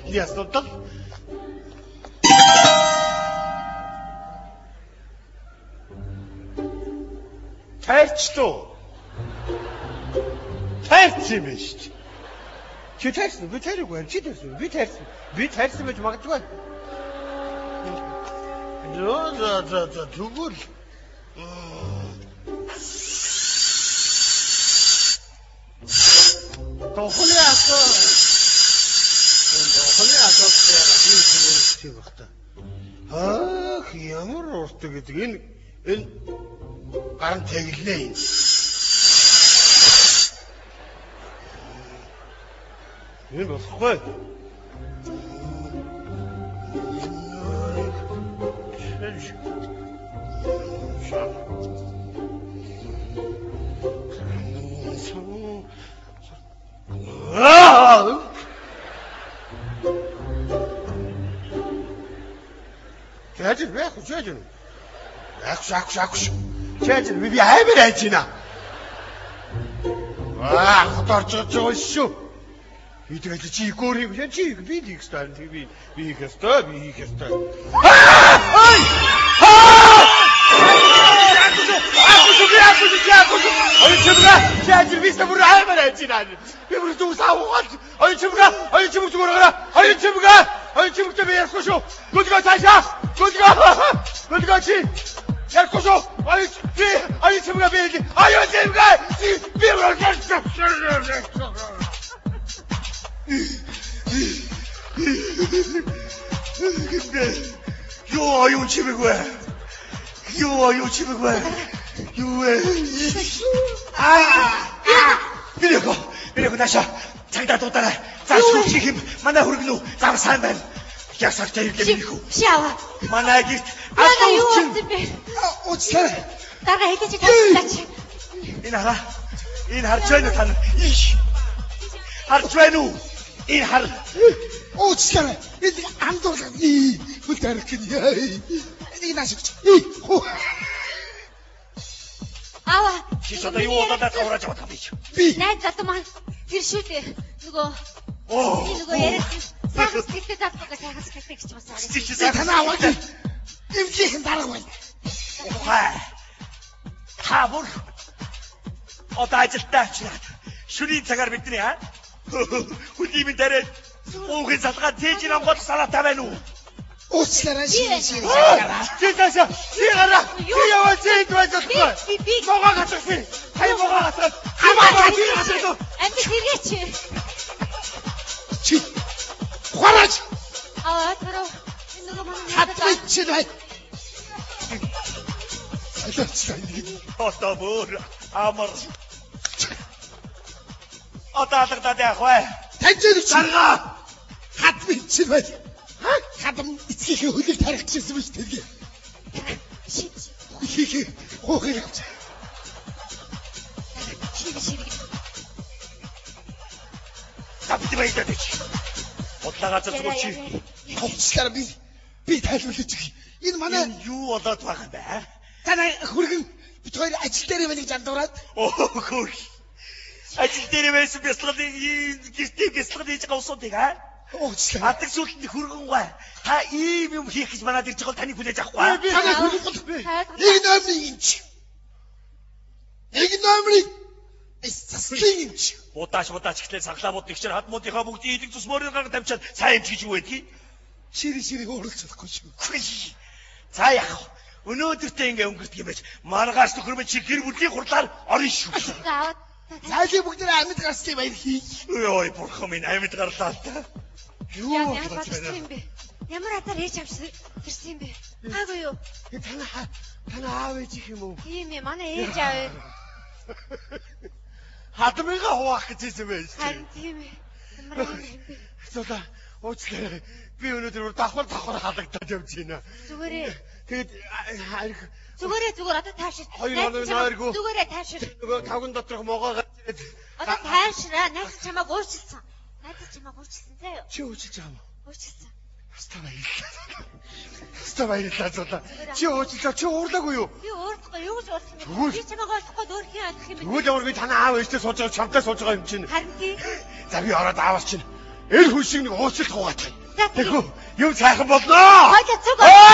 Эхний асуудал. Тайрчлуу. Тайрсан юм байна шүү дээ. Чи тайрсан, би тайраагүй. Чи тайрсан, би тайрсан. Би тайрсан байж магадгүй. За тэгвэл Тухны асуу. Тухны асуу би тийм баг та. Ах ямар урт гэдэг энэ гар нь тэглэнэ энэ. Энэ болохгүй. Чажир байх уу чажир. Ах. Чажир би амар айж байна. Аа хотор ч байгаа шүү. Би тэгэл чи гөрийг чи би хийх ёстой би хийх ёстой би хийх ёстой. Ай! Ой чимга чажир би бүр амар айж байна. Би бүр зүг савгаад ой чимга ой чимг зүгээр гараа ой чимга ой чимгтэй би ярихгүй шүү. Гүлгөө цаашаа. Гүлгөө. Гүлгөө чи. Ярихгүй шүү. Ой би ой чимга би ой чимга би Юу оюун чимэг вэ? Юу оюун чимэг вэ? Юу вэ? Аа! Бинэко наша цагдаа дуудараа. За сүүчих юм манай хүргэн үү? Зам сайн байна. Яг сагтаа ирлээ бинэко. Шава. Манай гэрт алуу юу болсон бэ? Уучлаарай. Дараа хэлээч тавьчихлаач. Энэ хараа. Энэ харж байна уу та нар? Иш. Харж байна уу? Энэ хар. Уучлаарай. Энэ андуурлага. Хөл тарих гин. Энийг наашигч. Ава. Чи одоо юу болоод тавраж яваад байгаа юм бэ? Найз залуу маань тэр шүү дээ. Нөгөө би нөгөө яриад сайхан сэтгэлтэй залуу сайхан сэтгэлтэй гэж бас арай. Танаа аваад эмнэлгийн дарга байна. Ухай. Та бүр одоо ажилдаа авчираад шөнийн цагаар бидний аа хөлийн минь дараа уухын салгаа тээж намгол санаатай байна уу? Уучлаарай шин. Чи таашаа чи гараа. Чи яваа чи энд байж болохгүй. Би могоо гацсан. Хай могоо гацсан. Хамаа чи гацсан. Амьд хэрэгээч. Чи ухаараач. Аа тэрөө энэ нөгөө манай хатмын чи бай. Алаачлаа. Одоо бүр амар. Одоо алгадаад явах вэ? Таньж чи. Дарга. Хатмын чи бай. Хадам эцгийнхээ хөлийг тарих гэжсэн биз тэргээ. Хөлийг хуухыг авч. Шиг. Тавд байдаг чи. Бодлоо газар зүгээр чи. Товчлаараа би тайлбарлаж өгье. Энэ манай юу болоод байгаа юм бэ? Танай хөргөн бит хоёр ажил дээр байна гэж андуураад. Өө хөр. Ажил дээр байсан бяцлагын гэртээ бяцлага хийж байгаа усуудыг аа. Уучлаарай. Адаг сүлтэнд хөргөн гай. Та ийм юм хийх гэж манад ирж байгаа бол таныг хүлээж авахгүй. Танай хөргөн бол нэг номерын эмч. Нэг номерын заслын эмч. Будаач гэхлээр сахлаа бод нэгчээр хад муудынхаа бүгдийг идэг цус морийг гарга тамчаад сайн эмч гэж юу байдгийг. Шири өөрлөж чадахгүй шүү. За яах вэ? Өнөөдөртөө ингээ өнгөрдөг юм байж маргааш нөхөр минь чи гэр бүлийн хурлаар орно шүү. Зайлын бүгд амьд гарсныг баяр хий. Ой бурхан минь амьд гарлаа л та. Юу болоод байна юм бэ? Ямар азар ээж авч ирсэн юм бэ? Гаагүй юу? Танаа аав ээж их юм уу? Тийм ээ, манай ээж аав. Хадмынгаа хуваах гэж хэлсэн байж. Харин тийм ээ. Ямар юм бэ? Зулаа уучлаарай. Би өнөөдөр бүр давхар халагдаад явж байна. Зүгээрээ. Тэгээд арх Зүгээрээ зүгээр одоо таашир. 2 хоног нойргүй. Зүгээрээ таашир. Нөгөө тавган доторх могоо гарч ирээд одоо таашраа. Найз чамааг уучлсан. Найз чамааг уучлсан заа юу? Чи уучлж байгаа юм уу? Уучлсан. Хаста баярлалаа. Хаста баярлалаа зулаа. Чи уучлаа. Чи уурлаагүй юу? Би уурлахгүй юу гэж уурлах юм бэ? Би чамааг ойлгохгүй өөрхийн ойлгох юм бэ? Тэгвэл ямар би танаа аав ээжтэй сууж байгаа чамтай сууж байгаа юм чинь. Харин тий. За би ороод аавас чинь. Эр хүн шиг нэг уучлалт хугаачих. За, Тэгэхүү юм сайхан болноо. Хоёлаа цуг. Аа!